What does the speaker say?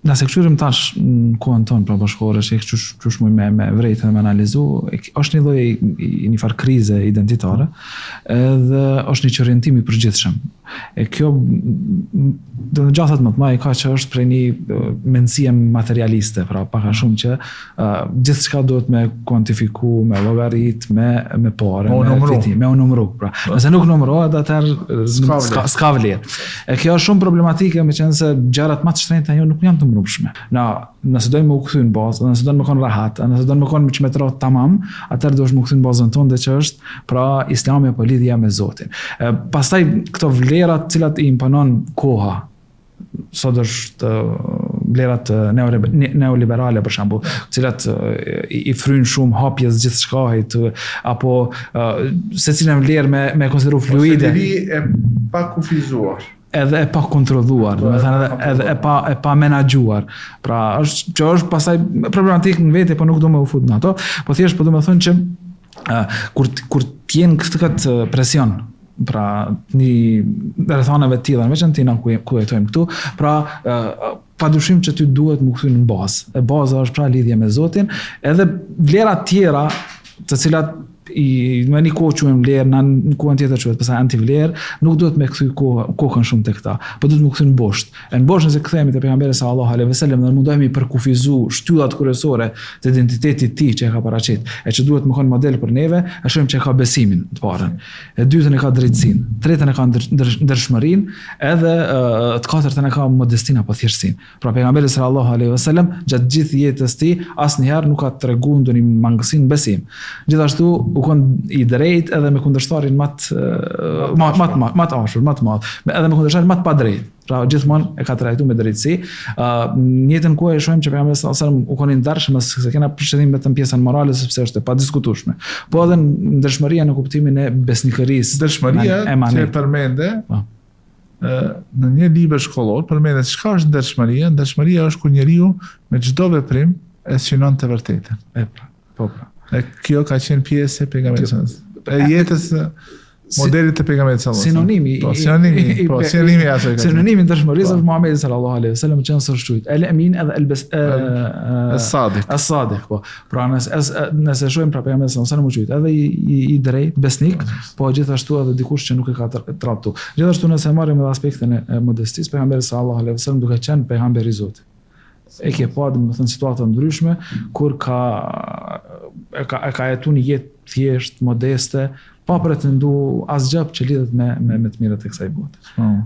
Nëse këqyrim tash në kohën tonë, pra bashkëkohore, që qysh, qysh muj me, me vrejt dhe me analizu, është një lloj i një farë krize identitare, edhe është një çorientim i përgjithshëm. E kjo, do të gjasat më të mëdha ka që është prej një mendësie materialiste, pra pak a shumë që uh, gjithçka duhet me kuantifiku, me llogarit, me me pare, me, me fitim, me u numru. Pra, po. nëse nuk numërohet, atëherë s'ka s'ka vlerë. E kjo është shumë problematike, meqenëse gjërat më të shtrenjta jo nuk janë të numërueshme. Na, nëse dojmë me u kthy në bazë, nëse dojmë me kon rahat, nëse dojmë me kon me të tamam, atëherë duhesh me u kthy në bazën tonë dhe që është pra Islami apo lidhja me Zotin. E, pastaj këto vlera të cilat i imponon koha, sot është vlerat neoliberale për shembull, të cilat i frynë shumë hapjes gjithçkahit apo secilën vlerë me me konsideru fluide. Ose liri e pakufizuar edhe e pa kontrolluar, do të thënë edhe edhe e pa e pa menaxhuar. Pra, është që është pastaj problematik në vete, po nuk do me u fut në ato, po thjesht po do të thonë që uh, kur kur të jenë këtë këtë presion pra një rrethanave të tilla, në veçanti na ku ku jetojmë këtu, pra uh, pa dyshim që ty duhet me u kthy në bazë. E baza është pra lidhje me Zotin, edhe vlerat tjera të cilat i në një kohë quhen vlerë, në një kohën tjetër quhet pastaj antivlerë, nuk duhet me kthy kohë, kokën shumë te këta, po duhet me u kthy në bosht. E në bosht nëse kthehemi te pejgamberi sallallahu alaihi wasallam dhe mundohemi përkufizu shtyllat kryesore të identitetit të tij që e ka paraqit, e që duhet me kon model për neve, e shohim që e ka besimin të parën. E dytën e ka drejtësinë, tretën e ka ndershmërinë, edhe të katërtën e ka modestinë apo thjeshtësinë. Pra pejgamberi sallallahu alaihi wasallam gjatë gjithë jetës tij asnjëherë nuk ka treguar ndonjë mangësi në besim. Gjithashtu u kon i drejtë edhe me kundërshtarin më të më më të më të ashpër, më të madh, edhe me kundërshtarin më të padrejtë. Pra gjithmonë e ka trajtuar me drejtësi. Ë uh, në njëjtën kohë e shohim që pejgamberi sallallahu alaihi wasallam u kon i ndershëm, s'e kena për qëllim vetëm pjesën morale sepse është e padiskutueshme. Po edhe ndershmëria në kuptimin e besnikërisë. Ndershmëria që e përmende, po. në një libër shkollor përmendet çka është ndershmëria, ndershmëria është kur njeriu me çdo veprim e synon të vërtetën. E pra, po pra. E kjo ka qenë pjesë e pejgamberit sallallahu alajhi wasallam. E jetës modelit të pejgamberit sallallahu alajhi wasallam. Sinonimi, po sinonimi, po sinonimi i asaj. Sinonimi i ndershmërisë po. është Muhamedi sallallahu alaihi wasallam që është quajt El Amin edhe El Bes El Sadiq. El Sadiq, po. Pra nëse nëse shohim pra pejgamberi sallallahu alajhi wasallam u quajt edhe i, i, i drejtë, besnik, po gjithashtu edhe dikush që nuk e ka tradhtu. Gjithashtu nëse marrim edhe aspektin e modestisë, pejgamberi sallallahu alajhi wasallam duke qenë pejgamber i Zotit. E ke pa domethënë situata ndryshme kur ka e ka e ka jetu një jetë thjesht modeste, pa pretendu asgjë që lidhet me me me të mirat e kësaj bote. Mm.